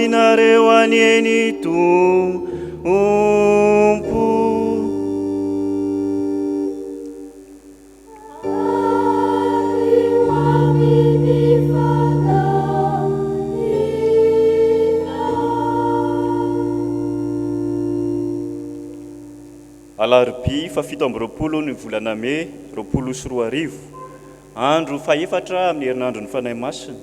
aminareo anie ny Tompo. Ary ho amin'ny fanahinao. Alarobia fahafito amby 20 ny volana Mey 2020, andro fahefatra amin'ny herinandron'ny Fanahy Masina,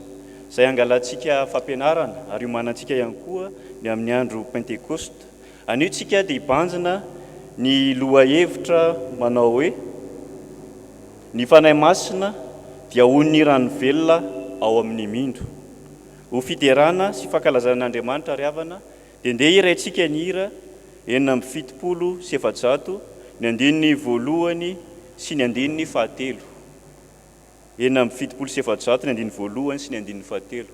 izay hangalantsika fampianarana ary hiomanantsika ihany koa ny amin'ny andro Pentekosta. Anio tsika dia hibanjina ny lohahevitra manao hoe, Ny Fanahy Masina dia ho ny rano velona ao amin'ny mino. Ho fiderana sy fankalazana an'Andriamanitra ry havana dia ndeha hiraintsika ny hira 476, ny andininy voalohany sy ny andininy fahatelo. 476, ny andininy voalohany sy ny andininy fahatelo.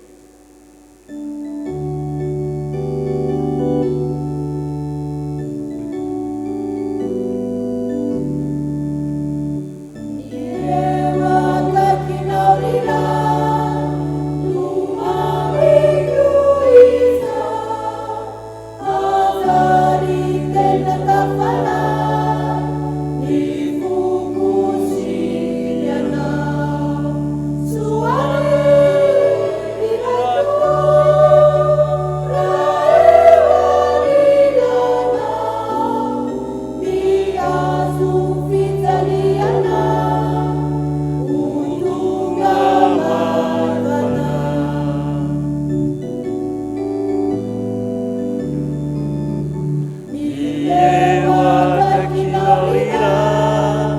Eo akaikinao ry Ray no mamiko izao. Hanjary tena tafalahy ny foko sy ny anao. Soa re ry Raiko raha eo anilanao. Ny hazo fijaliana ho tonga maivana. Ny eo akaikinao ry Ray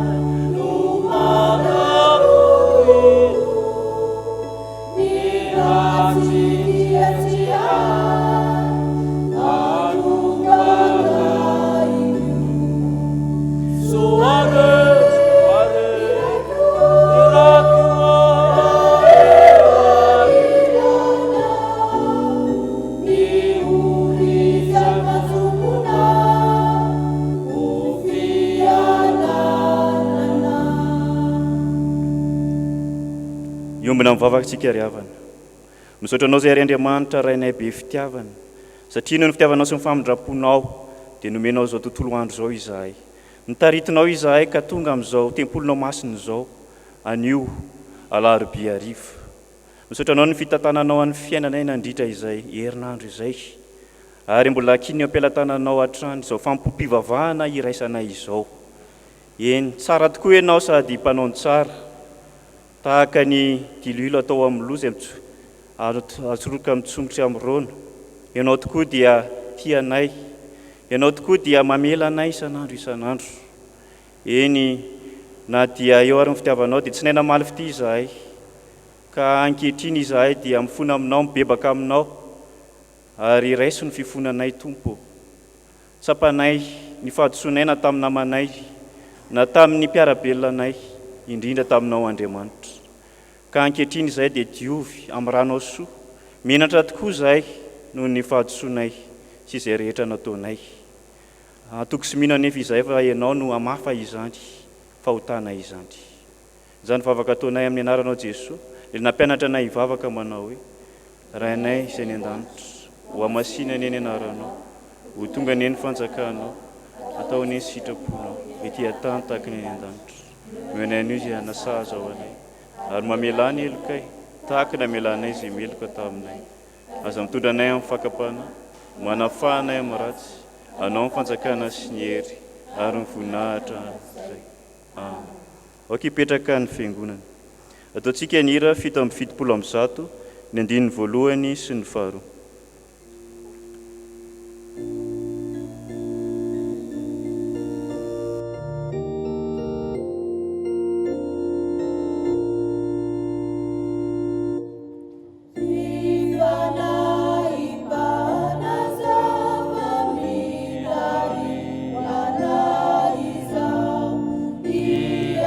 no manakoako. Ny ratsy dia tsy hay andrombakahiko. Soa re ry Raiko raha eo anilanao. Ny ory izay majombona ho fiadanana. Hiombona amin'ny vavaka isika ry havana. Misaotra Anao izay ry Andriamanitra Rainay be fitiavana, satria noho ny fitiavanao sy ny famindram-ponao dia nomenao izao tontolo andro izao izahay. Notaritinao izahay ka tonga amin'izao tempolinao masina izao anio alarobia hariva. Misaotra Anao ny fitantananao an'ny fiainanay nandritra izay herinandro izay ary mbola ankininy eo am-pelatananao hatrany izao fanompoam-pivavahana iraisanay izao. Eny, tsara tokoa Ianao sady mpanao ny tsara, tahaka ny diloilo atao amin'ny loha izay atsoroka amin'ny tsongotra amin'ny rona. Ianao tokoa dia tia anay. Ianao tokoa dia mamela anay isan'andro isan'andro. Eny, na dia eo ary ny fitiavanao dia tsy nahay namaly fitia izahay. Ka ankehitriny izahay dia mifona aminao, mibebaka aminao, ary raiso ny fifonanay, Tompo ô. Tsapanay ny fahadisoanay na tamin'ny namanay, na tamin'ny mpiara-belona anay, indrindra taminao Andriamanitra. Ka ankehitriny izahay dia diovy amin'ny ranao soa. Menatra tokoa izahay noho ny fahadisoanay sy izay rehetra nataonay. Hatoky sy mino anefa izahay fa Ianao no hamafa izany fahotana izany. Izany vavaka ataonay amin'ny anaranao Jesoa, ilay nampianatra anay hivavaka manao hoe, Rainay izay any an-danitra, ho hamasina anie ny anaranao, ho tonga anie ny fanjakanao, atao anie ny sitraponao, ety an-tany tahaka ny any an-danitra. Omeo anio izay hanasazy ao anay, ary mamelà ny helokay, tahaka ny namelanay izay meloka taminay. Aza mitondra anay amin'ny fakam-panahy, manafaha anay amin'ny ratsy, Anao ny fanjakana sy ny hery ary ny voninahitra mandrakizay. Amen. Aoka hipetraka ny fiangonana. Ataontsika ny hira 177, ny andininy voalohany sy ny faharoa. Ny fanahy mpanazava mitarihana izao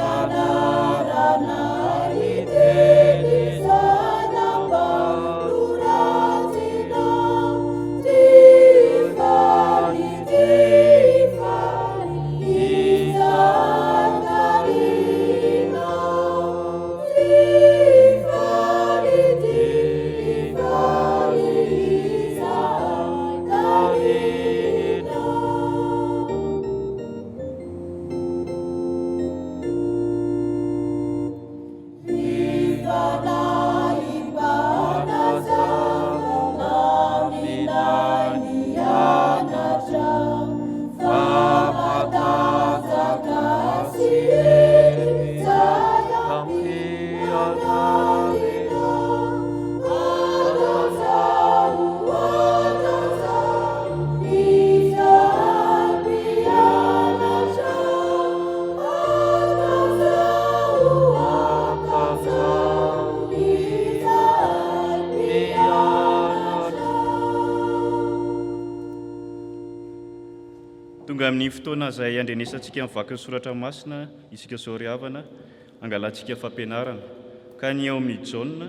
Fianarana ny teny zana-panoratsika. Tonga amin'ny fotoana izay handrenesantsika ny vakin'ny Soratra Masina isika izao ry havana, hangalantsika fampianarana. Ka ny ao amin'ny Jaona,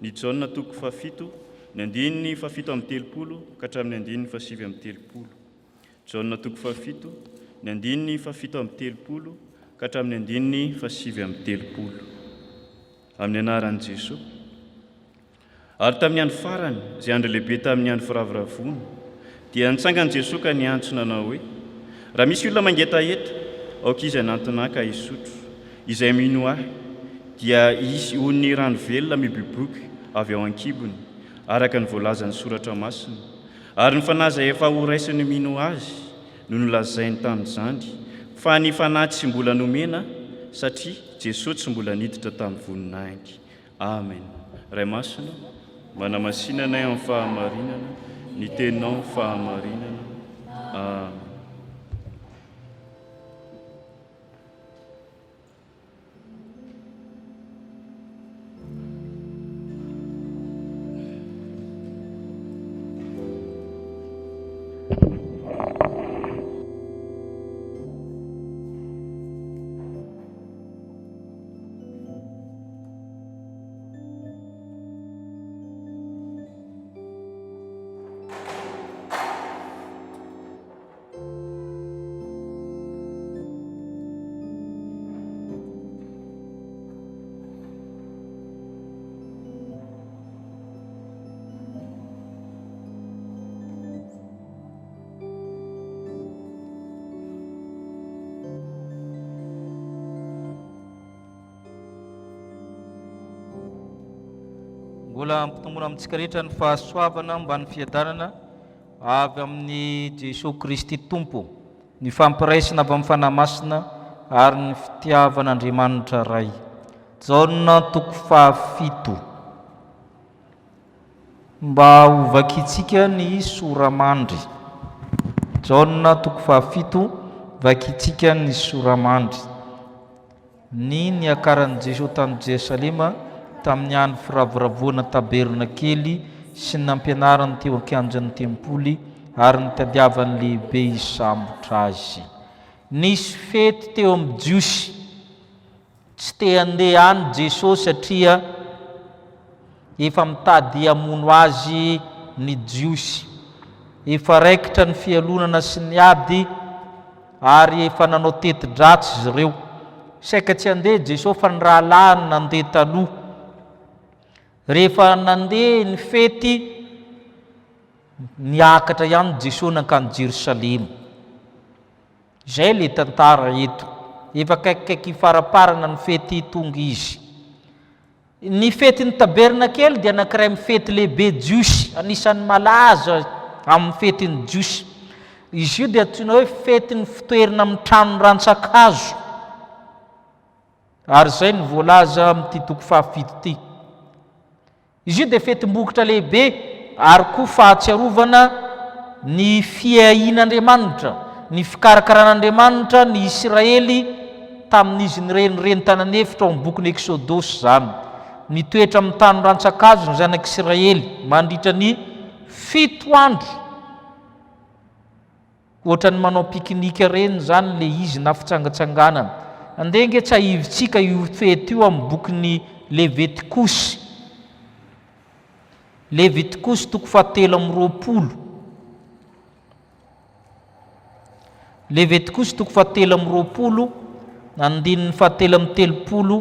ny Jaona toko fahafito, ny andininy fahafito amby 30 ka hatramin'ny andininy fahasivy amby 30. Jaona toko fahafito, ny andininy fahafito amby 30 ka hatramin'ny andininy fahasivy amby 30. Amin'ny anaran'i Jesoa. Ary tamin'ny andro farany, izay andro lehibe tamin'ny andro firavoravoana, dia nitsangana Jesoa ka niantso nanao hoe, Raha misy olona mangetaheta, aoka izy hanantona Ahy ka hisotro. Izay mino Ahy, dia hisy ony rano velona miboiboika avy ao an-kibony, araka ny voalazan'ny Soratra Masina. Ary ny Fanahy izay efa horaisin'ny mino Azy no nolazainy tamin'izany, fa ny Fanahy tsy mbola nomena, satria Jesoa tsy mbola niditra tamin'ny voninahiny. Amen. Ray Masina, manamasina anay amin'ny fahamarinana, ny Teninao ny fahamarinana. Amen. Mbola ampitomboina amintsika rehetra ny fahasoavana mba ny fiadanana avy amin'i Jesoa Kristy Tompo, ny fampiraisana avy amin'ny Fanahy Masina ary ny fitiavan'Andriamanitra Ray. Jaona toko fahafito. Mba hovakintsika ny sora-mandry. Jaona toko fahafito, vakintsika ny sora-mandry. Ny niakaran'i Jesoa tany Jerosalema tamin'ny andro firavoravoana tabernakely sy ny nampianarany teo an-kianjan'ny tempoly ary nitadiavan'ny lehibe hisambotra azy. Nisy fety teo amin'ny Jiosy. Tsy te handeha any Jesosy satria efa mitady hamono azy ny Jiosy. Efa raikitra ny fialonana sy ny ady ary efa nanao teti-dratsy izy ireo. Saika tsy handeha Jesosy fa ny rahalahiny nandeha taloha. Rehefa nandeha ny fety, niakatra ihany Jesosy nankany Jerosalema. Izay ilay tantara eto. Efa akaikikaiky hifaraparana ny fety tonga izy. Ny fetin'ny tabernakely dia anankiray amin'ny fety lehibe jiosy, anisan'ny malaza amin'ny fetin'ny jiosy. Izy io dia antsoina hoe fetin'ny fitoerana amin'ny trano rantsan-kazo. Ary izay no voalaza amin'ity toko fahafito ity. Izy io dia fetim-bokotra lehibe ary koa fahatsiarovana ny fiahian'Andriamanitra, ny fikarakaran'Andriamanitra ny Isiraely tamin'izy nirenireny tany an'efitra ao amin'ny bokin'ny Eksodosy izany. Mitoetra amin'ny tany rantsan-kazo ny zanak'Isiraely mandritra ny fito andro. Ohatran'ny manao pique-nique ireny izany ilay izy na fitsangatsanganana. Andeha ange tsahivintsika io fety io amin'ny bokin'ny Levitikosy. Levitikosy toko fahatelo amby 20. Levitikosy toko fahatelo amby 20, andininy fahatelo amby 30.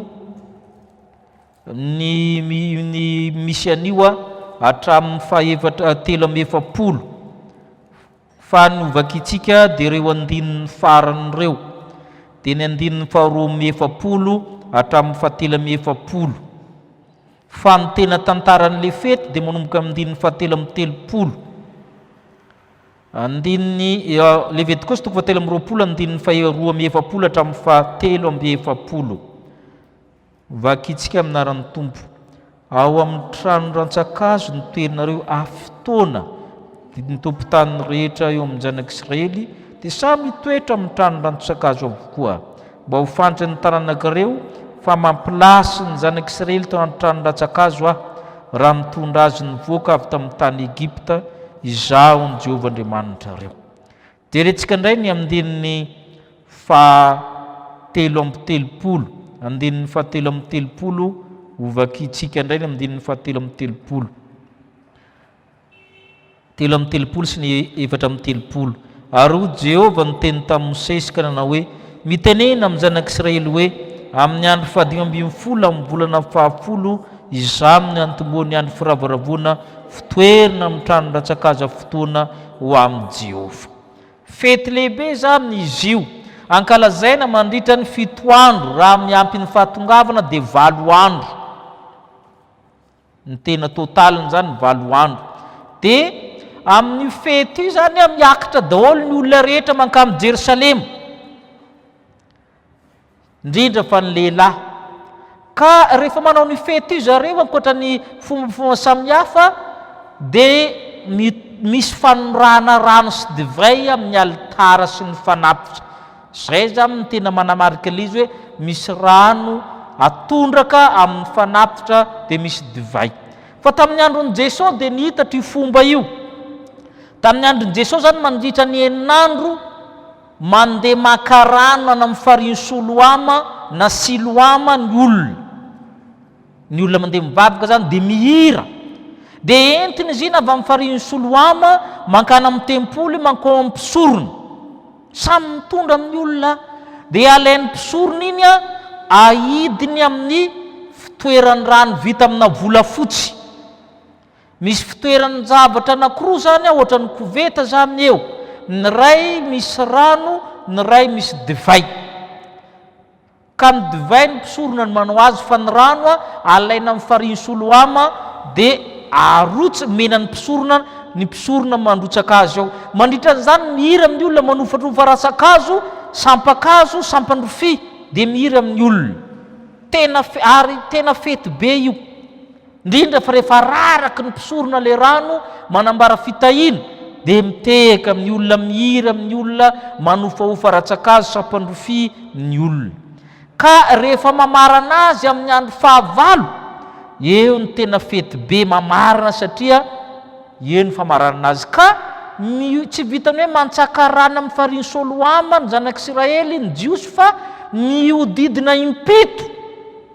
Ny ny misy an'io hatramin'ny fahefatra 43. Fa ny hovakintsika dia ireo andininy farany ireo, dia ny andininy faharoa amby 40 hatramin'ny fahatelo amby 40. Fa ny tena tantaran'ilay fety dia manomboka amin'ny andininy fahatelo amby 30. Andininy, Levitikosy toko fahatelo amby 20, andininy faharoa amby 40 hatramin'ny fahatelo amby 40. Vakintsika amin'ny anaran'ny Tompo. Ao amin'ny trano rantsan-kazo ny toerinareo afotoana, ny tompon-tany rehetra eo amin'ny zanak'Israely dia samy hitoetra amin'ny trano rantsan-kazo avokoa, mba ho fantry ny taranakareo fa mampilasy ny zanak'Israely tao an-trano rantsan-kazo Aho, raha mitondra azy nivoaka avy tamin'ny tany Egypta, Izaho no Jehovah Andriamanitrareo. Jerentsika indray ny andininy faha-33. Andininy faha-33, hovakintsika indray ny andininy faha-33. 33 sy ny 34. Ary hoy Jehovah niteny tamin'i Mosesy ka nanao hoe, Mitenena amin'ny zanak'Israely hoe, 'Amin'ny andro fahadimy ambin'ny folo amin'ny volana fahafolo, izany no niantombohan'ny andro firavoravoana, fitoerana amin'ny tranon-dratsan-kazo fotoana ho amin'i Jehovah. Fety lehibe izany izy io, ankalazaina mandritra ny fito andro, raha miampy ny fahatongavana dia valo andro. Ny tena totaliny izany valo andro. Dia amin'io fety io izany miakatra daholo ny olona rehetra mankany Jerosalema. Indrindra fa ny lehilahy. Ka rehefa manao ny fety io zareo ankoatra ny fombafomba samihafa dia misy fanorana rano sy divay amin'ny alitara sy ny fanatitra. Izay izany no tena manamarika ilay izy hoe misy rano atondraka amin'ny fanatitra dia misy divay. Fa tamin'ny andron'i Jesoa dia nihitatra io fomba io. Tamin'ny andron'i Jesoa izany mandritra ny enin'andro mandeha maka rano any amin'ny farihin'i Soloama na Siloama ny olona. Ny olona mandeha mivavaka izany dia mihira. Dia entiny izy iny avy amin'ny farihin'i Soloama mankany amin'ny tempoly mankao amin'ny mpisorona. Samy mitondra amin'ny olona. Dia alain'ny mpisorona iny ahidiny amin'ny fitoeran-drano vita amina volafotsy. Misy fitoeran-javatra anankiroa izany ao, ohatran'ny koveta izany eo. Ny iray misy rano, ny iray misy divay. Ka ny divay ny mpisorona no manao azy, fa ny rano alaina amin'ny farihin'i Soloama dia arotsy, omena ny mpisorona, ny mpisorona mandrotsaka azy ao. Mandritra an'izany mihira amin'ny olona, manofatrofa rantsan-kazo, sampan-kazo, sampan-drofia, dia mihira amin'ny olona. Tena, ary tena fety be io. Indrindra fa rehefa raraky ny mpisorona ilay rano manambara fitahiana, dia mitehaka amin'ny olona, mihira amin'ny olona, manofahofa rantsan-kazo sampandrofia ny olona. Ka rehefa mamarana azy amin'ny andro fahavalo, eo ny tena fety be mamarana satria eo ny famaranana azy. Ka ny tsy vitan'ny hoe mantsaka rano amin'ny farihin'i Soloama ny zanak'Isiraely, ny Jiosy, fa mihodidina impito.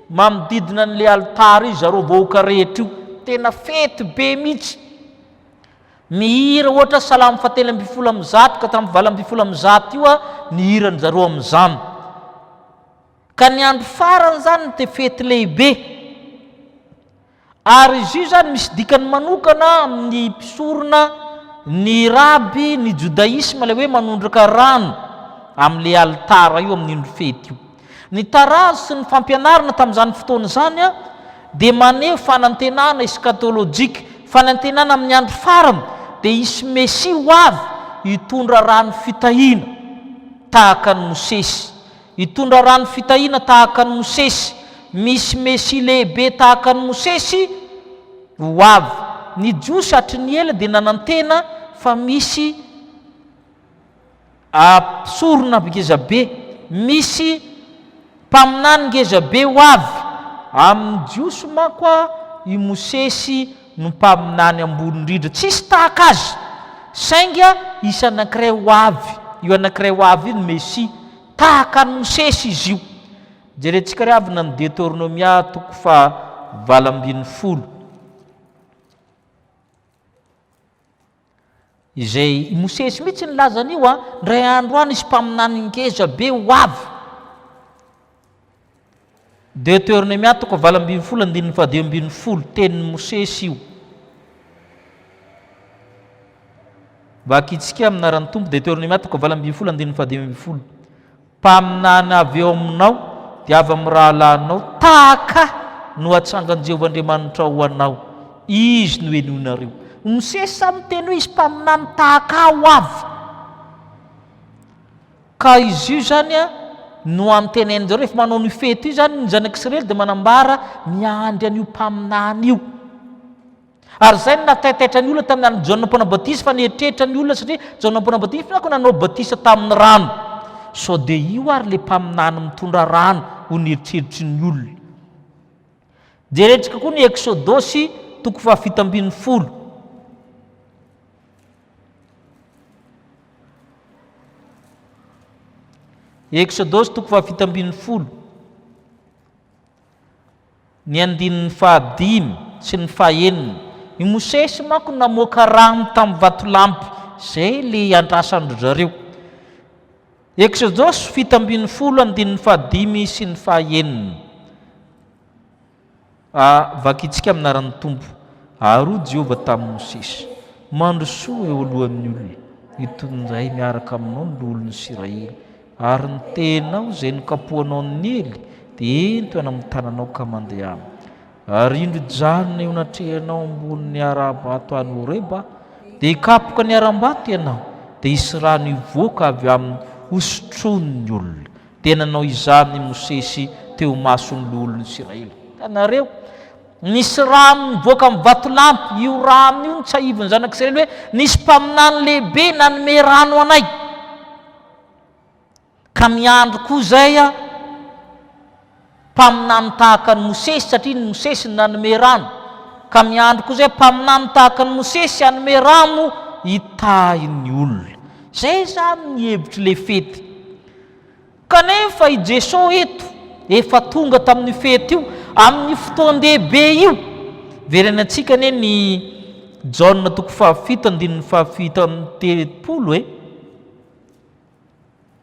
Manodidina an'ilay alitara io zareo vahoaka rehetra io. Tena fety be mihitsy. Mihira ohatra salamo fahatelo 113 ka hatramin'ny 118 io ny hiran-dry zareo amin'izany. Ka ny andro farany izany no te fety lehibe. Ary izy io izany misy dikany manokana amin'ny mpisorona, ny raby, ny jodaisma ilay hoe manondraka rano amin'ilay alitara io amin'iny fety io. Ny tarazo sy ny fampianarana tamin'izany fotoana izany dia maneho fanantenana eskatolojika, fanantenana amin'ny andro farany dia hisy Mesia ho avy hitondra rano fitahiana tahaka an'i Mosesy. Hitondra rano fitahiana tahaka an'i Mosesy. Misy Mesia lehibe tahaka an'i Mosesy ho avy. Ny Jiosy hatry ny ela dia nanantena fa misy mpisorona ngezabe, misy mpaminany ngezabe ho avy. Amin'ny Jiosy manko i Mosesy no mpaminany ambony indrindra. Tsisy tahaka azy. Saingy hisy anankiray ho avy. Io anankiray ho avy io no Mesia. Tahaka an'i Mosesy izy io. Jerentsika ry havana ny Deoteronomia toko faha 18. Izay i Mosesy mihitsy nilaza an'io an, indray andro any hisy mpaminany ngeza be ho avy. Deoteronomia toko 18 andininy faha 15, tenin'i Mosesy io. Vakintsika amin'ny anaran'ny Tompo, Deoteronomia toko 18 andininy faha 15. Mpaminany avy eo aminao, dia avy amin'ny rahalahinao, tahaka ahy no hatsangan'i Jehovah Andriamanitrao ho anao. Izy no henoinareo. Mosesy samy miteny hoe hisy mpaminany tahaka ahy ho avy. Ka izy io izany no antenain-dry zareo, rehefa manao an'io fety io izany ny zanak'Israely dia manambara miandry an'io mpaminany io. Ary izay no nahataitaitra ny olona tamin'ny andron'i Jaona Mpanao Batisa, fa nieritreritra ny olona satria Jaona Mpanao Batisa manko nanao batisa tamin'ny rano. Sao dia io ary ilay mpaminany mitondra rano ho ny eritreritry ny olona. Jerentsika koa ny Eksodosy toko faha-17. Eksodosy toko faha-17. Ny andininy fahadimy sy ny fahenina. I Mosesy manko namoaka rano tamin'ny vatolampy, izay ilay andrasan-dry zareo. Eksodosy 17 andininy fahadimy sy ny fahenina. A Vakintsika amin'ny anaran'ny Tompo. Ary hoy Jehovah tamin'i Mosesy, Mandrosoa eo alohan'ny olona, hitondray miaraka aminao ny loholon'ny Isiraely, ary ny tehinao izay nokapohanao ny ely dia ento any amin'ny tananao ka mandehana. Ary indro hijanona eo anatrehanao ambonin'ny harambato any Horeba Aho, dia hikapoka ny harambato ianao, dia hisy rano hivoaka avy aminy hosotroin'ny olona. Dia nanao izany i Mosesy teo imason'ny loholon'ny Isiraely. Hitanareo? Nisy rano nivoaka amin'ny vatolampy. Io rano io no tsahivin'ny zanak'Isiraely hoe nisy mpaminany lehibe nanome rano anay. Ka miandry koa izay aho mpaminany tahaka an'i Mosesy, satria ny Mosesy no nanome rano. Ka miandry koa izay mpaminany tahaka an'i Mosesy hanome rano hitahy ny olona. Izay izany ny hevitr'ilay fety. Kanefa i Jesoa eto efa tonga tamin'io fety io, amin'io fotoan-dehibe io. Verenantsika anie ny Jaona toko fahafito andininy fahafito amby telopolo e.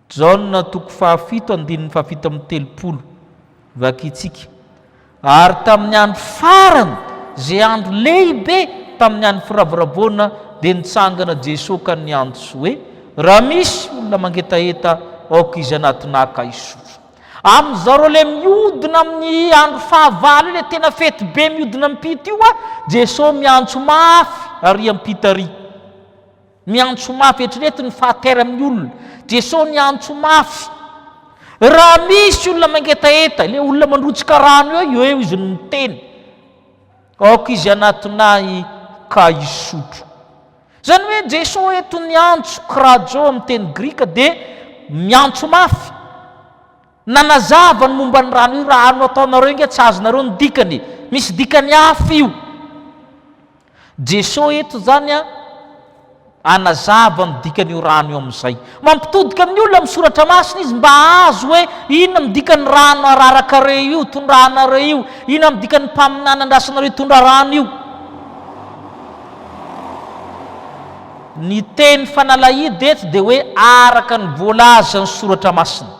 Jaona toko fahafito andininy fahafito amby telopolo. Vakintsika. Ary tamin'ny andro farany, izay andro lehibe tamin'ny andro firavoravoana, dia nitsangana Jesoa ka niantso hoe, Raha misy olona mangetaheta, aoka izy hanatona Ahy ka hisotro. Amin'izareo ilay mihodina amin'ny andro fahavalo io, ilay tena fety be mihodina am-pito io, Jesoa miantso mafy ary am-pita ary. Miantso mafy, eritrereto ny fahatairan'ny olona. Jesoa niantso mafy. Raha misy olona mangetaheta, ilay olona mandrotsaka rano eo, eo eo izy no miteny. Aoka izy hanatona ahy ka hisotro. Izany hoe Jesoa eto niantso, krajo amin'ny teny grika dia miantso mafy. Nanazava ny momba ny rano io, rano ataonareo ingahy tsy azonareo ny dikany e. Misy dikany hafa io. Jeso eto izany an, hanazava ny dikan'io rano io amin'izay. Mampitodika ny olona amin'ny soratra masina izy mba hahazo hoe inona ny dikan'ny rano ararakareo io, tondrahanareo io, inona ny dikan'ny mpaminany andrasanareo hitondra rano io. Ny teny fanalahidy eto dia hoe araka ny voalazan'ny soratra masina.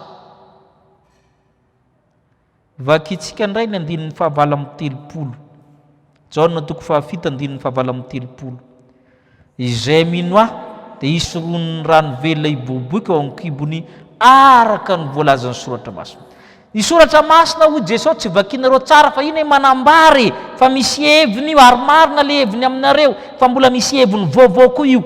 Vakintsika indray ny andininy fahavalo amby telopolo. Jaona toko fahafito andininy fahavalo amby telopolo. Izay mino ahy dia hisy ron'ny rano velona hiboiboika ao an-kibony araka ny voalazan'ny soratra masina. Ny soratra masina hoy Jesosy tsy vakinareo tsara fa iny manambara e fa misy heviny io ary marina le heviny aminareo fa mbola misy heviny vaovao koa io.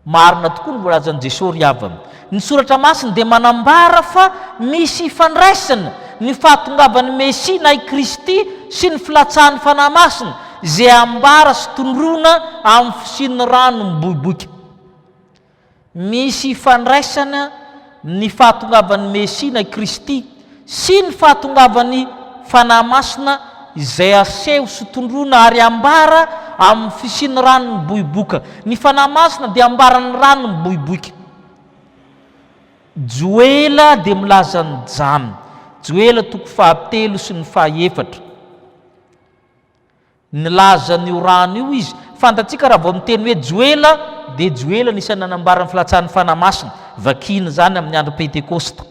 Marina tokoa ny voalazan'i Jesosy ry havana. Ny soratra masina dia manambara fa misy ifandraisana ny fahatongavan'ny Mesia na i Kristy sy ny filatsahan'ny Fanahy Masina izay ambara sy tondroina amin'ny fisian'ny rano miboiboika. Misy ifandraisana ny fahatongavan'ny Mesia na i Kristy sy ny fahatongavan'ny Fanahy Masina izay aseho sy tondroina ary ambara amin'ny fisian'ny rano miboiboika. Ny Fanahy Masina dia ambaran'ny rano miboiboika. Joela dia milaza an'i Jana. Joela toko fahatelo sy ny fahaefatra. Nilaza an'io rano io izy. Fantatsika raha vao miteny hoe Joela dia Joela no isan'ny nanambara ny filatsahan'ny Fanahy Masina. Vakiana izany amin'ny andro Pentekosta.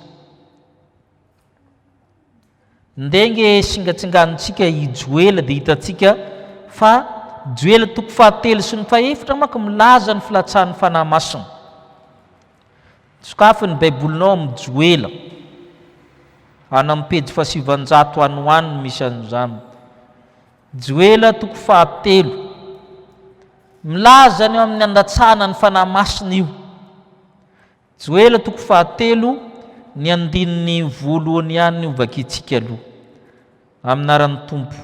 Ndeha ange singatsinganintsika i Joela dia hitantsika fa Joela toko fahatelo sy ny fahefatra manko milaza ny filatsahan'ny Fanahy Masina. Sokafy ny Baibolinao amin'ny Joela. Any amin'ny pejy fahasivanjato any ho any no misy an'izany. Joela toko fahatelo. Milaza ny amin'ny andatsahana ny Fanahy Masina io. Joela toko fahatelo, ny andininy voalohany ihany no vakintsika aloha. Amin'ny anaran'ny Tompo.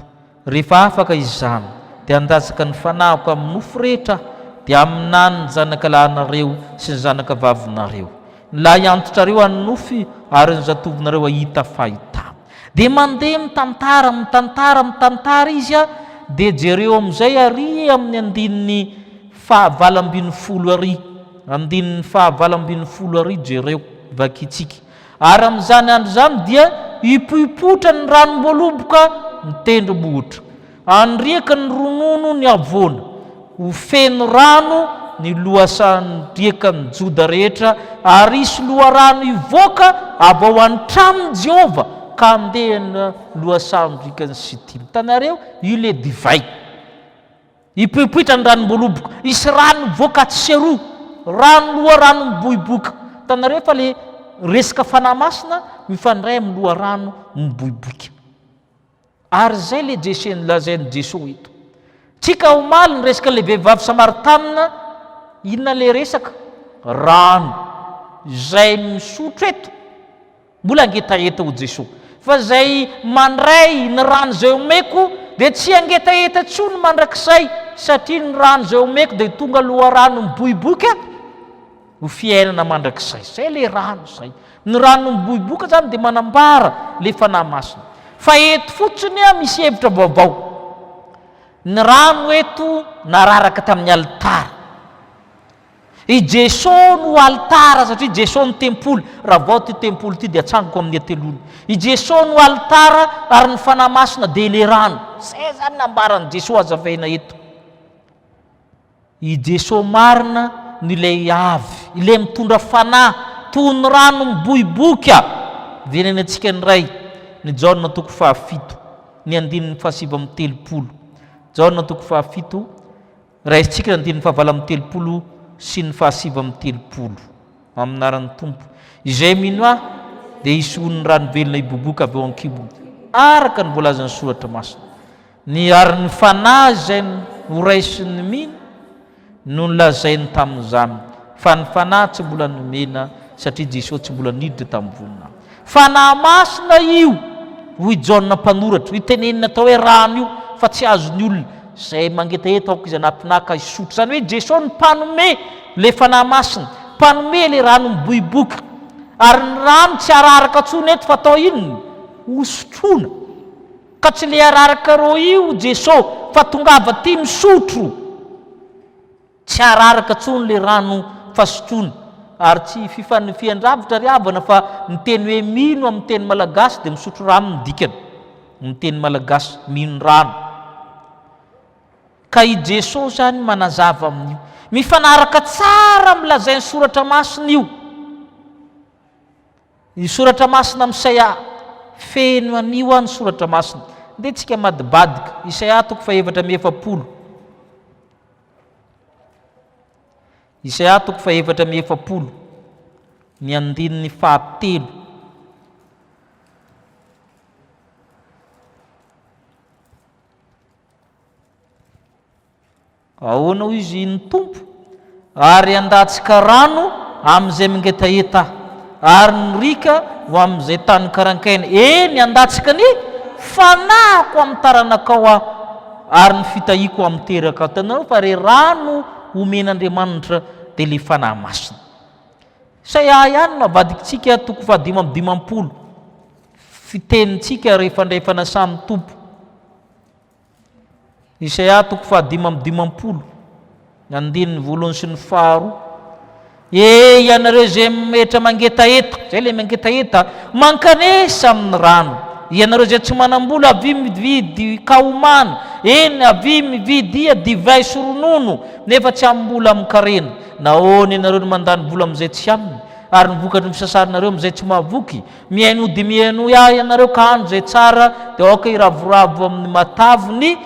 Rehefa afaka izany, dia handatsaka ny Fanahiko amin'ny nofo rehetra Aho, dia haminany ny zanaka lahinareo sy ny zanaka vavinareo. Ny lahy antitrareo hanonofy, ary ny zatovonareo hahita fahitana. Dia mandeha mitantara, mitantara, mitantara izy, dia jereo amin'izay àry amin'ny andininy fahavalo ambin'ny folo àry. Andininy fahavalo ambin'ny folo àry jereo. vakintsika. Ary amin'izany andro izany dia hipoipoitra ny ranom-boaloboka ny tendrombohitra. Handriaka ny ronono ny havoana, ho feno rano ny lohasahan-driakan'i Joda rehetra, ary hisy loharano hivoaka avy ao an-tranon'i Jehovah ka handeha ny lohasahan-driakan'i Sitima. Hitanareo, io ilay divay. Hipoipoitra ny ranom-boaloboka, hisy rano mivoaka atsy sy eroa, rano loharano miboiboika. Hitanareo fa ilay resaka Fanahy Masina mifandray amin'ny loharano miboiboika. Ary izay ilay Jese nolazain'i Jesoa eto. Tsika omaly niresaka ilay vehivavy Samaritanina, inona ilay resaka? Rano. Izay misotro eto, mbola hangetaheta hoy Jesoa. Fa izay mandray ny rano izay omeko dia tsy hangetaheta intsony mandrakizay, satria ny rano izay omeko dia tonga loharano miboiboika ho fiainana mandrakizay. Izay ilay rano izay. Ny rano miboiboika izany dia manambara ilay Fanahy Masina. Fa eto fotsiny misy hevitra vaovao. Ny rano eto nararaka tamin'ny alitara. I Jeso no alitara satria Jeso no tempoly. Ravao ity tempoly ity dia atsangako amin'ny hateloana. I Jeso no alitara ary ny Fanahy Masina dia ilay rano. Izay izany nambaran'i Jeso hazavaina eto. I Jesoa marina no ilay avy, ilay mitondra fanahy toy ny rano miboiboika. Verenantsika indray ny Jaona toko fahafito, ny andininy fahasivy amby telopolo. Jaona toko fahafito, raisintsika ny andininy fahavalo amby telopolo sy ny fahasivy amby telopolo. Amin'ny anaran'ny Tompo. Izay mino Ahy dia hisy ony rano velona hiboiboika avy ao an-kibony, araka ny voalazan'ny Soratra Masina. Ny ary ny Fanahy izay noraisin'ny mino no nolazainy tamin'izany, fa ny Fanahy tsy mbola nomena satria Jesoa tsy mbola niditra tamin'ny voninahiny. Fanahy Masina io, hoy Jaona mpanoratra, io tenenina atao hoe rano io, fa tsy azon'ny olona izay mangetaheta aoka izy hanatona ka hisotro. Izany hoe Jesoa no mpanome ilay Fanahy Masina, mpanome ilay rano miboiboika. Ary ny rano tsy araraka intsony eto fa atao inona? Hosotroina. Ka tsy le ararakareo io Jeso fa tongava aty misotro. Tsy araraka tsony le rano fa sotroina. Ary tsy fifanifian-dravitra ry havana fa ny teny hoe mino amin'ny teny malagasy dia misotro rano ny dikany. Ny teny malagasy, mino rano. Ka i Jeso zany manazava amin'io. Mifanaraka tsara amin'ny lazain'ny soratra masina io. Ny soratra masina amin'i Isaia. Feno an'io an ny soratra masina. Ndeha tsika hamadibadika. Isaia toko faha-44. Isaia toko faha-44, ny andininy fahatelo. Ahoana hoy izy ny Tompo? Ary handatsaka rano amin'izay mangetaheta Aho, ary ny riaka ho amin'izay tany karankaina. Eny, handatsaka ny Fanahiko amin'ny taranakao Aho, ary ny fitahiako amin'ny terakao. Hitanareo fa re rano omen'Andriamanitra dia ilay Fanahy Masina. Isaia ihany no avadikitsika toko fahadimy amby dimampolo, fitenintsika rehefa handray fanasan'ny Tompo. Isaia toko fahadimy amby dimampolo, ny andininy voalohany sy ny faharoa. E, ianareo izay metra mangetaheta, izay ilay mangetaheta, mankanesa amin'ny rano. Ianareo izay tsy manam-bola, avia mividy kahomana, eny, avia mividia divay sy ronono, nefa tsy amim-bola amin-karena. Nahoana ianareo no mandany vola amin'izay tsy aminy, ary ny vokatry ny fisasaranareo amin'izay tsy mahavoky? Mihainoa dia mihainoa ahy ianareo ka andro izay tsara dia aoka hiravoravo amin'ny matavy ny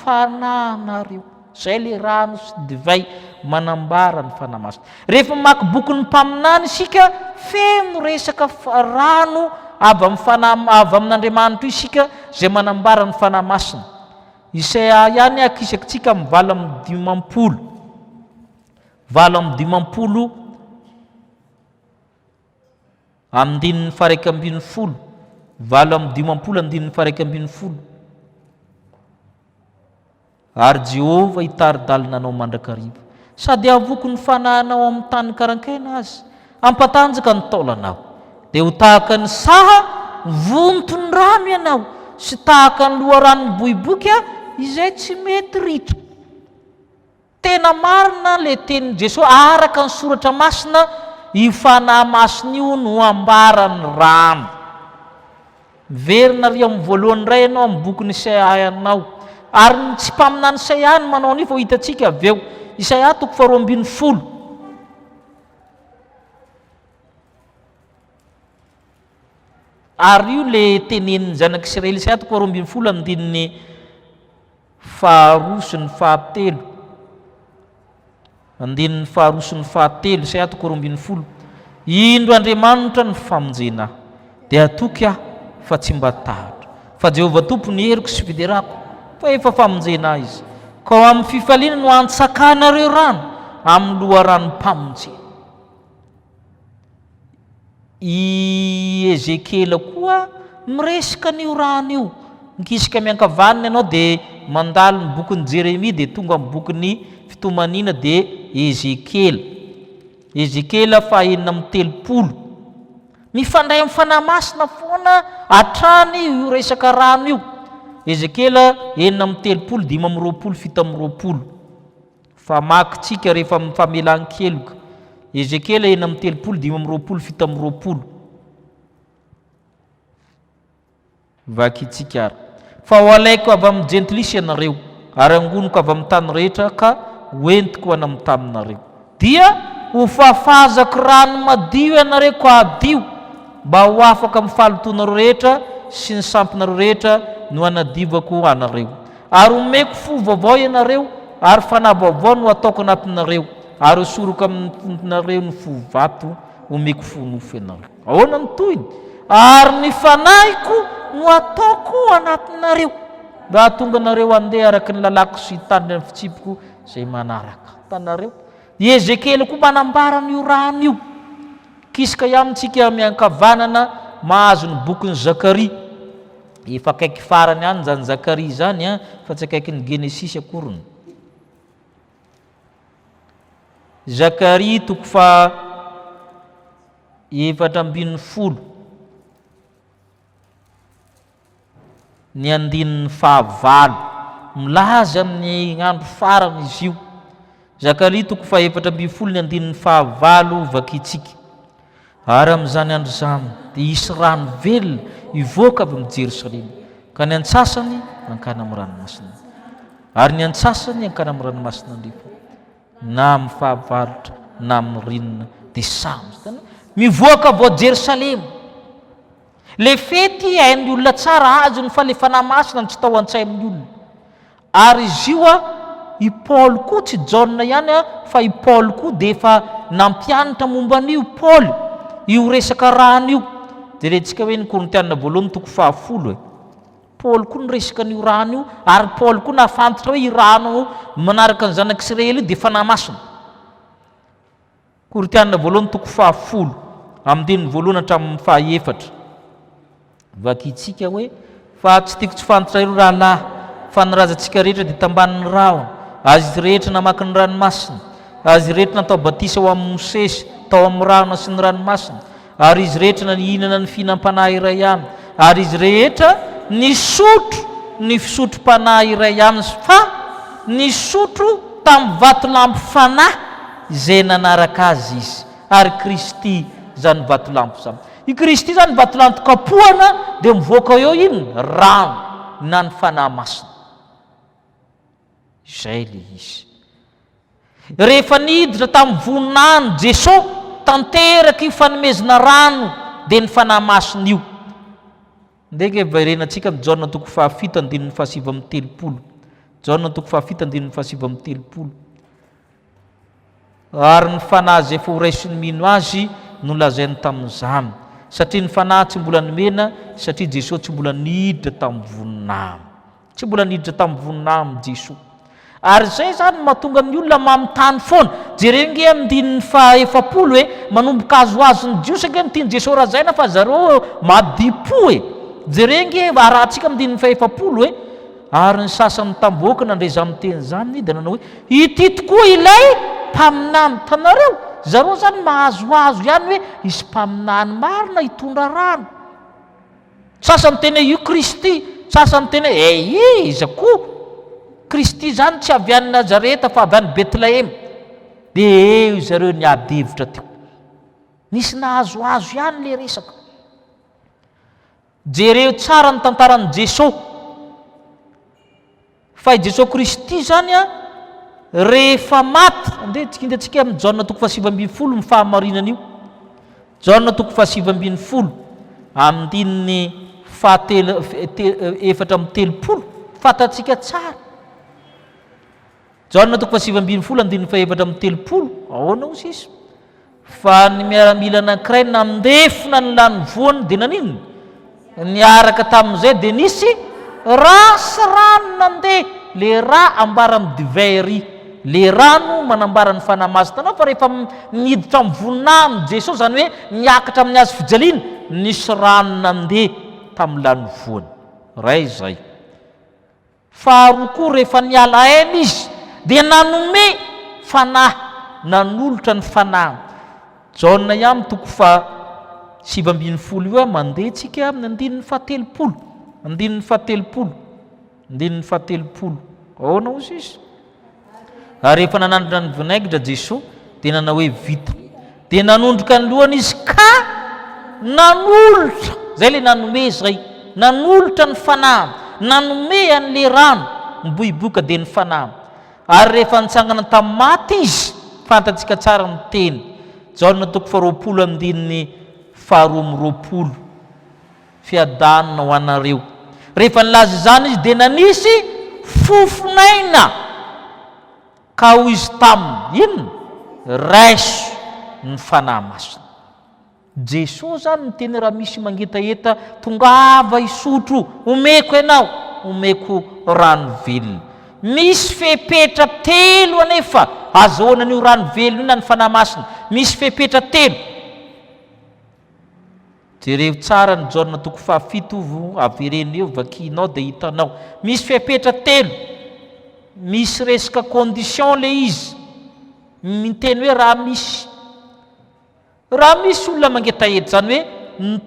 fanahinareo. Izay ilay rano sy divay manambara ny Fanahy Masina. Rehefa mamaky bokin'ny mpaminany isika, feno resaka rano avy amin'ny Fanahy, avy amin'Andriamanitra io isika izay manambara ny Fanahy Masina. Isaia ihany akisakitsika amin'ny 58. 58. Andininy faha-11, 58 andininy faha-11. Ary Jehovah hitari-dalana anao mandrakariva, sady hahavoky ny fanahinao amin'ny tany karankaina aza, hampatanjaka ny taolanao. Dia ho tahaka ny saha vonton'ny rano ianao, sy tahaka ny loharano miboiboika izay tsy mety ritra. Tena marina le tenin'i Jesoa araka ny soratra masina. Io Fanahy Masina io no ambaran'ny rano. Miverina ary amin'ny voalohany indray ianao amin'ny bokin'i Isaia anao. Ary ny tsy mpaminany Isaia no manao an'io fa ho hitantsika avy eo. Isaia toko faharoa ambinifolo. Ary io le tenenin'ny zanak'Israely Isaia toko faharoa ambinifolo andininy faharoa sy ny fahatelo. Andininy faharoa sy ny fahatelo, Isaia toko 12, Indro Andriamanitra no famonjena ahy, dia hatoky aho fa tsy mba tahotra. Fa Jehovah Tompo ny heriko sy fiderako, fa efa famonjena ahy Izy. Ka ho amin'ny fifaliana no hantsakanareo rano amin'ny loharanom-pamonjena. I Ezekiela koa miresaka an'io rano io. Mikisika miankavanana ianao dia mandalo ny bokin'i Jeremia dia tonga amin'ny bokin'ny Fitomaniana dia Ezekiela. Ezekiela faha 36. Mifandray amin'ny Fanahy Masina foana hatrany io resaka rano io. Ezekiela 36, 25, 27. Famakintsika rehefa amin'ny famelan-keloka. Ezekiela 36, 25, 27. Vakintsika ary. Fa ho alaiko avy amin'ny jentilisa ianareo, ary hangoniko avy amin'ny tany rehetra ka ho entiko any amin'ny taninareo. Dia ho fafazako rano madio ianareo ka hadio, mba ho afaka amin'ny fahalotoanareo rehetra sy ny sampinareo rehetra no hanadiovako anareo. Ary homeko fo vaovao ianareo, ary fanahy vaovao no hataoko anatinareo, ary hosoriko amin'ny fonareo ny fo vato, homeko fo nofo ianareo. Ahoana ny tohiny? Ary ny fanahiko no hataoko anatinareo, mba hahatonga anareo handeha araka ny lalàko sy hitandrina ny fitsipiko izay manaraka. Hitanareo? I Ezekiela koa manambara an'io rano io. Kisoka ihany tsika miankavanana mahazo ny bokin'i Zakaria. Efa akaiky farany any izany Zakaria izany an, fa tsy akaikin'ny Genesisy akoriny. Zakaria toko faha 14. Ny andininy fahavalo. Milaza amin'ny andro farany izy io. Zakaria toko faha 14 ny andininy fahavalo vakintsika. Ary amin'izany andro izany dia hisy rano velona hivoaka avy amin'i Jerosalema, ka ny antsasany hankany amin'ny ranomasina, ary ny antsasany hankany amin'ny ranomasina andrefana, na amin'ny fahavaratra na amin'ny ririnina, dia samy. Hitanao? Mivoaka avy ao Jerosalema. Ilay fety hain'ny olona tsara, azony fa ilay Fanahy Masina no tsy tao an-tsain'ny olona. Ary izy io a, i Paoly koa, tsy Jaona ihany a, fa i Paoly koa dia efa nampianatra momba an'io Paoly, io resaka rano io. Jerentsika hoe ny Korintiana voalohany toko fahafolo e. Paoly koa niresaka an'io rano io, ary Paoly koa nahafantatra hoe io rano manaraka ny zanak'Israely io dia Fanahy Masina. Korintiana voalohany toko fahafolo, andininy voalohany hatramin'ny fahaefatra. Vakintsika hoe, Fa tsy tiako tsy fantatrareo, rahalahy, fa ny razantsika rehetra dia tambanin'ny rahona, ary izy rehetra namaky ny ranomasina, ary izy rehetra natao batisa ho amin'i Mosesy tao amin'ny rahona sy ny ranomasina, ary izy rehetra nihinana ny fihinam-panahy iray ihany, ary izy rehetra nisotro ny fisotrom-panahy iray ihany, fa nisotro tamin'ny vatolampy fanahy izay nanaraka azy izy, ary Kristy izany vatolampy izany. I Kristy izany vatolampy kapohana dia mivoaka eo inona? Rano na ny Fanahy Masina. Izay ilay izy. Rehefa niditra tamin'ny voninahiny Jeso, tanteraka io fanomezana rano dia ny Fanahy Masina io. Ndeha ange verenantsika ny Jaona toko fahafito andininy fahasivy amby 30. Jaona toko fahafito andininy fahasivy amby 30. Ary ny Fanahy izay efa horaisin'ny mino Azy no lazainy tamin'izany, satria ny Fanahy tsy mbola nomena, satria Jesoa tsy mbola niditra tamin'ny voninahiny. Tsy mbola niditra tamin'ny voninahiny Jesoa. Ary izay izany no mahatonga ny olona manontany foana. Jereo ange amin'ny andininy faha-40 e, manomboka azoazon'ny Jiosy ange ny tian'i Jesoa lazaina fa zareo madipo e. Jereo ange, arahantsika amin'ny andininy faha-40 e. Ary ny sasany tambohoka nandre izany teny izany dia nanao hoe, Ity tokoa ilay mpaminany. Hitanareo? Zareo izany mahazoazo ihany hoe hisy mpaminany marina hitondra rano. Sasany miteny hoe io Kristy, sasany miteny hoe eh iza koa? Kristy izany tsy avy any Nazareta fa avy any Betlehema. Dia eo zareo niady hevitra teo. Nisy nahazoazo ihany ilay resaka. Jereo tsara ny tantaran'i Jeso. Fa i Jesoa Kristy izany an, rehefa maty, andeha tsikintantsika amin'ny Jaona toko fahasivy ambinifolo ny fahamarinana io. Jaona toko fahasivy ambinifolo, andininy fahatelo, 34, fantatsika tsara. Jaona toko fahasivy ambinifolo andininy fahefatra amby telopolo, ahoana hoy sisa? Fa ny miaramila anankiray nandefona ny lanivoany dia naninona? Niaraka tamin'izay dia nisy rà sy rano nandeha, le rà ambara amin'ny divin ery, le rano manambara ny Fanahy Masina anao fa rehefa miditra amin'ny voninahiny Jesoa, izany hoe miakatra amin'ny hazo fijaliana, nisy rano nandeha tamin'ny lanivoany. Ray izay. Faharoa koa rehefa niala aina izy dia nanome fanahy, nanolotra ny fanahiny. Jaona ihany toko faha 19 io mandeha tsika amin'ny andininy fahatelopolo, andininy fahatelopolo, andininy fahatelopolo. Ahoana hozy izy? Ary rehefa nanandrana ny vinaigitra Jesoa, dia nanao hoe, Vita. Dia nanondroka ny lohany Izy ka nanolotra, izay ilay nanome izay, nanolotra ny Fanahiny, nanome an'ilay rano miboiboika dia ny Fanahiny. Ary rehefa nitsangana tamin'ny maty Izy, fantatsika tsara ny teny, Jaona toko faharoapolo andininy faharoa amby roapolo. Fiadanana ho anareo. Rehefa nilaza izany izy dia nanisy fofon'aina, ka hoy izy taminy, inona? Raiso ny Fanahy Masina. Jesoa izany niteny raha misy mangetaheta, tongava hisotro, omeko ianao, omeko rano velona. Misy fepetra telo anefa azahoana an'io rano velona io na ny Fanahy Masina. Misy fepetra telo. Jereo tsara ny Jaona toko fahafito vo avereno eo vakianao dia hitanao. Misy fepetra telo. Misy resaka condition le izy. Miteny hoe raha misy raha misy olona mangetaheta izany hoe ny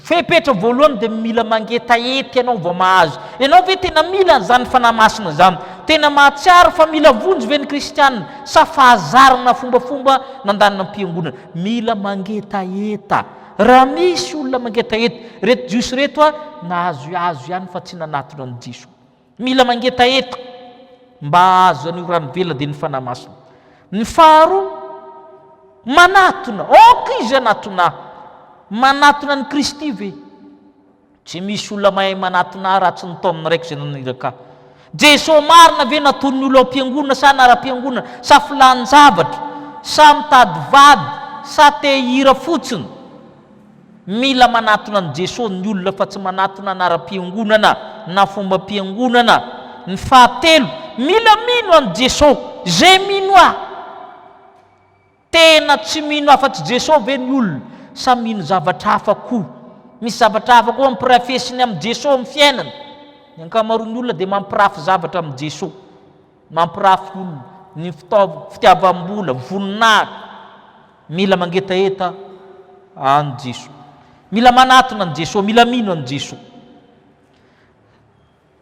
fepetra voalohany dia mila mangetaheta ianao vao mahazo. Ianao ve tena mila an'izany fanahy masina izany? Tena mahatsiaro fa mila vonjy ve ny kristiana sa fahazarana fombafomba nandany nampiangonana? Mila mangetaheta. Raha misy olona mangetaheta, ireto Jiosy ireto a, nahazoazo ihany fa tsy nanatona an'i Jesoa. Mila mangetaheta mba hahazo an'io rano velona dia ny Fanahy Masina. Ny faharoa, manatona, aoka izy hanatona ahy. Manatona an'i Kristy ve? Tsy misy olona mahay manatona ahy raha tsy ny taon'ny Raiko izay naniraka ahy. Jesoa marina ve natonin'ny olona ao am-piangonana sa anaram-piangonana sa filàn-javatra sa mitady vady sa te hihira fotsiny? Mila manatona an'i Jesoa ny olona fa tsy manatona anaram-piangonana na fombam-piangonana. Ny fahatelo, mila mino an'i Jesoa. Izay mino ahy. Tena tsy mino afa-tsy Jesoa ve ny olona sa mino zavatra hafa koa? Misy zavatra hafa koa ampirafesiny amin'i Jesoa amin'ny fiainana. Ny ankamaroan'ny olona dia mampirafy zavatra amin'i Jesoa. Mampirafy olona, ny fitaov, fitiavam-bola, voninahitra. Mila mangetaheta an'i Jesoa. Mila manatona an'i Jesoa, mila mino an'i Jesoa.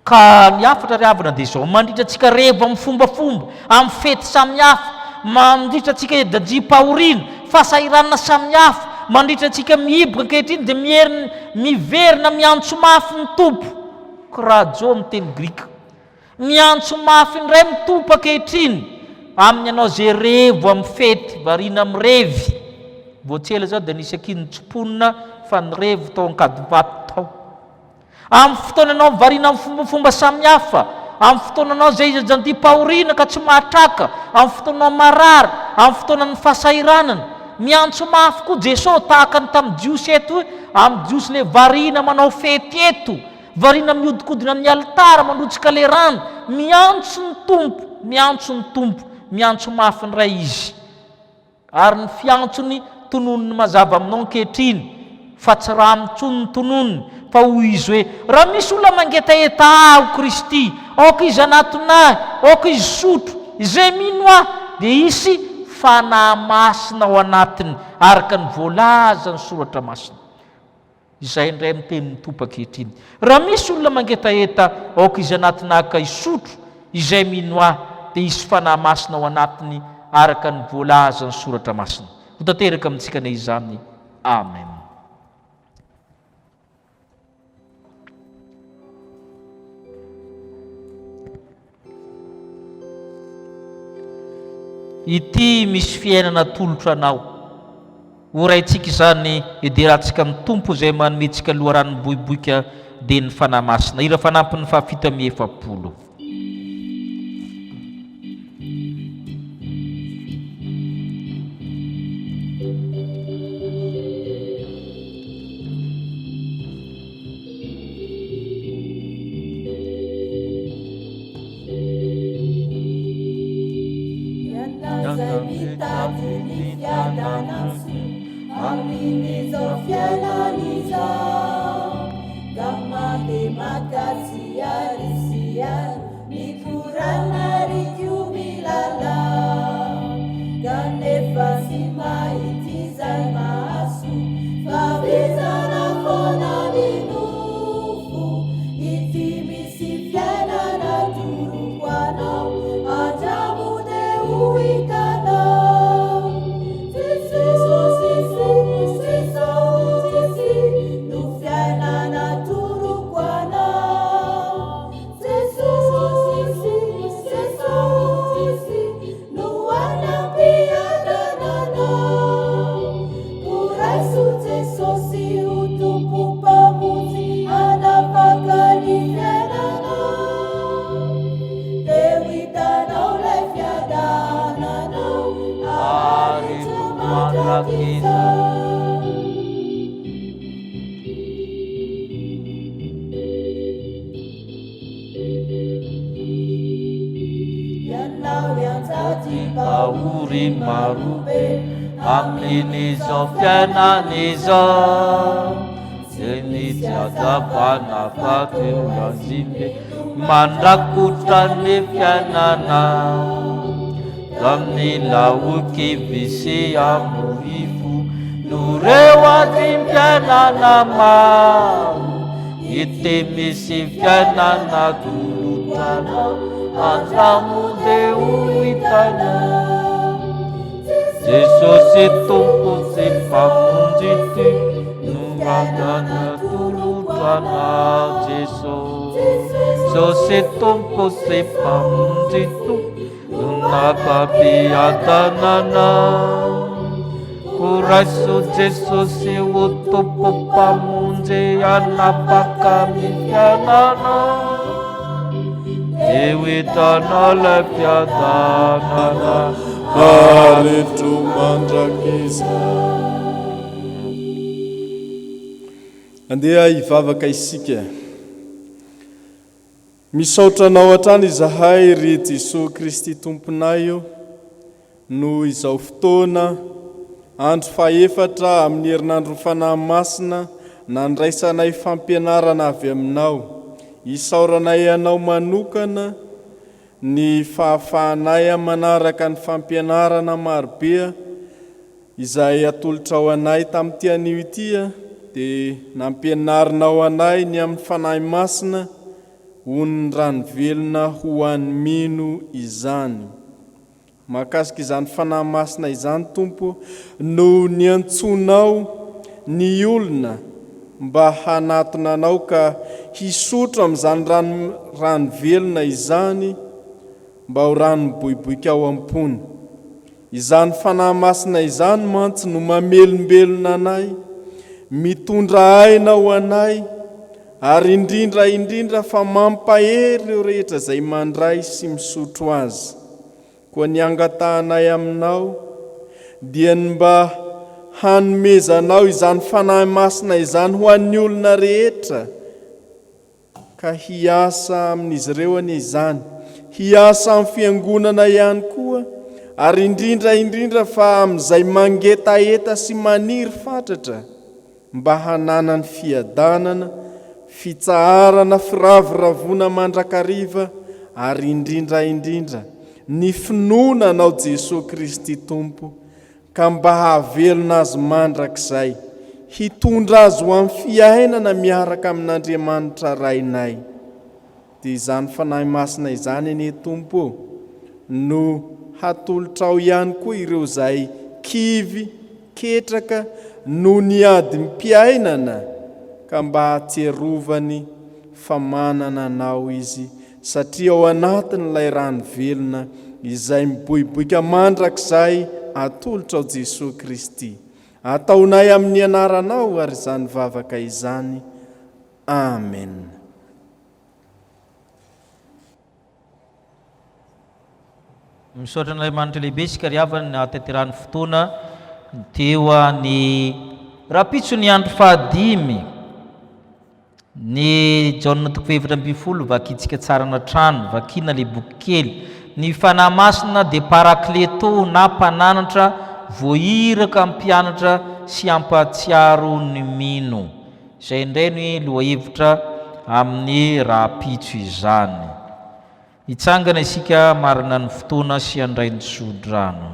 Ka ny hafatra ry havana dia izao, mandritra antsika revo amin'ny fombafomba, amin'ny fety samihafa, mandritra antsika edajim-pahoriana, fahasahiranana samihafa, mandritra antsika mihiboka ankehitriny dia miherina, miverina miantso mafy ny Tompo, krajo amin'ny teny grika. Miantso mafy indray ny Tompo ankehitriny amin'ny anao izay revo amin'ny fety, variana mirevy. Vao tsy ela izao dia nisy ankizy nitsimponina fa nirevo tao Ankadivato tao. Amin'ny fotoananao variana amin'ny fombafomba samihafa, amin'ny fotoananao izay izajantim-pahoriana ka tsy mahatraka, amin'ny fotoanao marary, amin'ny fotoanan'ny fahasahiranana. Miantso mafy koa Jesoa tahaka ny tamin'ny Jiosy eto hoe, amin'ny Jiosy ilay variana manao fety eto, variana mihodinkodina amin'ny alitara, mandrotsaka ilay rano. Miantso ny Tompo, miantso ny Tompo, miantso mafy indray Izy. Ary ny fiantsony tononiny mazava aminao ankehitriny, fa tsy rano intsony ny tononiny, fa hoy izy hoe, Raha misy olona mangetaheta ahy, ho Kristy, aoka izy hanatona ahy, aoka izy hisotro, izay mino ahy, dia hisy Fanahy Masina ao anatiny, araka ny voalazan'ny Soratra Masina. Izay indray no tenin'ny Tompo ankehitriny. Raha misy olona mangetaheta, aoka izy hanatona ahy ka hisotro, izay mino ahy, dia hisy Fanahy Masina ao anatiny, araka ny voalazan'ny Soratra Masina. Ho tanteraka amintsika anie izany. Amen. Ity misy fiainana atolotro anao. Ho raintsika izany, hiderantsika ny Tompo izay manome antsika loharano miboiboika dia ny Fanahy Masina. Hira fanampiny fahafito amby efapolo. Ianao izay mitady ny fiadanantsoa amin'izao fiainana izao, ka mandeha maka tsy ary sy ary, mikorana ary koa milalao, kanefa tsy mahita izay mahasoa, fa vizana foana ny nofo, ity Tsy fiainana toroko anao, andramo dia ho hitanao. Jesosy Jesosy no fiainana toroko anao. Jesosy Jesosy no hanam-piadanana anao. Horaiso Jesosy ho Tompo Mpamonjy hanapaka ny fiainanao. Dia ho hitanao ilay fiadananao haharitra mandrakizay. Ianao Mpahory marobe amin'izao fiainana izao, Tsy misy hazavana fa teo lazimbe mandrakotra ny fiainana. Tamin'ny laoky visy amoifo no reo adim-piainana maro. Ity misy fiainana tolotrana andramo dia ho hitanao. Jesosy Tompo sy Mpamonjy ity no fiainana tolotrana Jesosy Tompo sy Mpamonjy ity no nampampiadanana. Ko raiso Jesosy ho Tompo Mpamonjy hanapaka ny fiainana. Dia ho hitanao ilay fiadanana. Haharitro mandrakizay. Andeha hivavaka isika. Misaotra Anao hatrany izahay ry Jesoa Kristy Tomponay o, noho izao fotoana, andro fahefatra amin'ny herinandron'ny Fanahy Masina nandraisanay fampianarana avy Aminao. Isaoranay Anao manokana ny fahafahanay manaraka ny fampianarana marobe izay atolotrao anay tamin'ity anio ity dia nampianarinao anay ny amin'ny Fanahy Masina onin'ny rano velona ho an'ny mino izany. Mahakasika izany Fanahy Masina izany Tompo no niantsoanao ny olona mba hanatona Anao ka hisotro amin'izany rano rano velona izany mba ho rano miboiboika ao am-pony. Izany Fanahy Masina izany mantsy no mamelombelona anay, mitondra aina ho anay, ary indrindra indrindra fa mampahery ireo rehetra izay mandray sy misotro azy. Koa ny angatahanay aminao dia ny mba hanomezanao izany Fanahy Masina izany ho an'ny olona rehetra, Ka hiasa amin'izy ireo anie izany, hiasa amin'ny Fiangonana ihany koa, ary indrindra indrindra fa amin'izay mangetaheta sy maniry fatratra mba hananany fiadanana, fitsaharana, firavoravoana mandrakariva, ary indrindra indrindra ny finoana Anao Jesoa Kristy Tompo, ka mba hahavelona azy mandrakizay, hitondra azy ho amin'ny fiainana miaraka amin'Andriamanitra Rainay. Dia izany Fanahy Masina izany anie Tompo ô, no hatolotrao ihany koa ireo izay kivy, ketraka noho ny adim-piainana ka mba hahatsiarovany fa manana Anao izy satria ao anatin'ilay rano velona izay miboiboika mandrakizay atolotrao Jesoa Kristy. Ataonay amin'ny anaranao ary izany vavaka izany. Amen. Misaotra an'Andriamanitra lehibe isika ry havana nahatanterahan'ny fotoana teo ny rahampitso ny andro fahadimy ny Jaona toko 14 vakintsika tsara trano vakina le boky kely ny Fanahy Masina dia parakleto na mpananatra voahiraka hampianatra sy hampahatsiaro ny mino izay indray ny lohahevitra amin'ny rahampitso izany. Hitsangana isika hamarana ny fotoana sy handray ny tsodrano.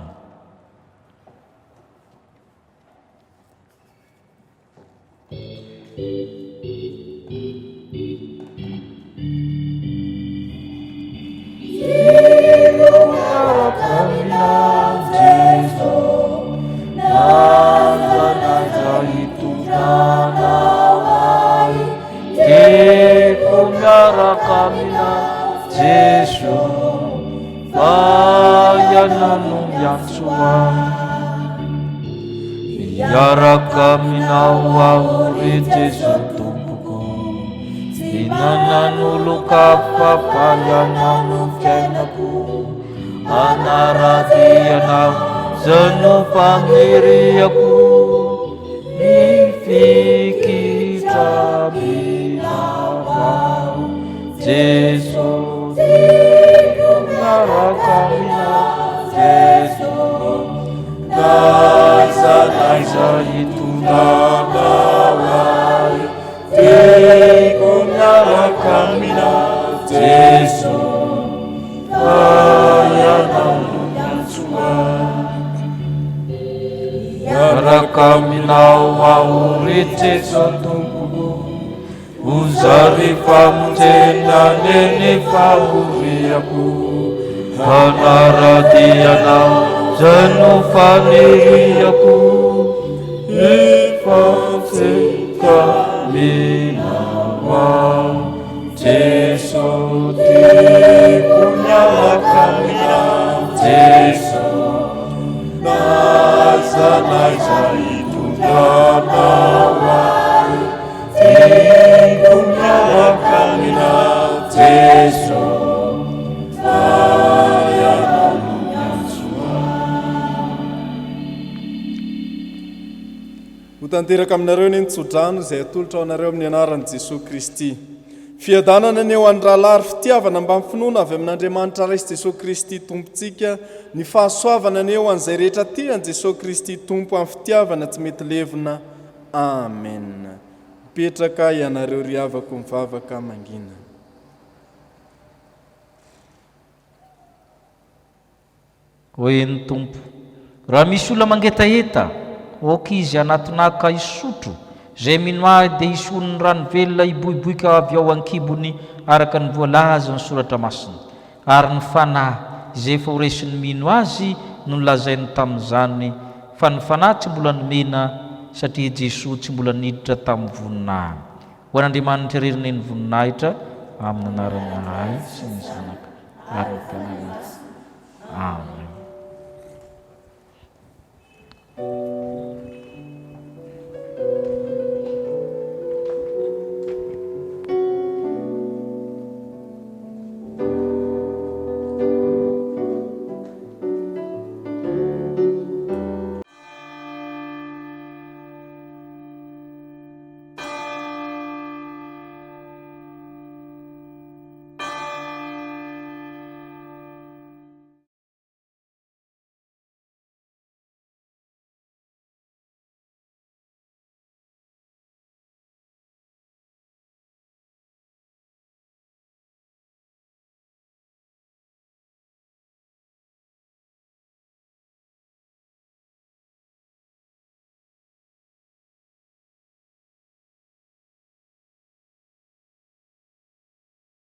Tiako miaraka aminao Jeso fa Ianao no miantso ahy. Miaraka aminao aho ry Jeso Tompoko. Tsy nanan'olon-kafa fa Ianao no fiainako. Hanara-dia Anao izay no faniriako. Mifikitra aminao aho Jeso tiako miaraka aminao Jeso n'aiza n'aiza hitondranao ahy tiako miaraka aminao Jeso fa ianao no miantso ahy Miaraka aminao aho ry Jeso Tompoko Ho zary famonjena anie ny fahoriako Hanara-dia anao izay no faniriako Hifantsika aminao aho Jeso tiako miaraka aminao Jeso N'aiza n'aiza hitondranao ahy Tiako miaraka aminao Jeso Fa Ianao no miantso ahy. Ho tanteraka aminareo anie ny tsodrano izay atolotra ho anareo amin'ny anaran'i Jesoa Kristy. Fiadanana anie ho an'ny rahalahy ary fitiavana mbamin'ny finoana avy amin'Andriamanitra Ray sy Jesoa Kristy Tompontsika. Ny fahasoavana anie ho an'izay rehetra tia an'i Jesoa Kristy Tompo amin'ny fitiavana tsy mety levona. Amen. Mipetraka ianareo ry havako mivavaka mangina. Hoy ny Tompo, Raha misy olona mangetaheta, aoka izy hanatona Ahy ka hisotro. Izay mino Ahy dia hisy onin'ny rano velona hiboiboika avy ao an-kibony araka ny voalazan'ny Soratra Masina. Ary ny Fanahy, izay efa ho resin'ny mino Azy, no nolazainy tamin'izany, fa ny Fanahy tsy mbola nomena, satria Jesoa tsy mbola niditra tamin'ny voninahiny. Ho an'Andriamanitra irery anie ny voninahitra, amin'ny anaran'ny Ray sy ny Zanaka ary ny Fanahy Masina. Amen.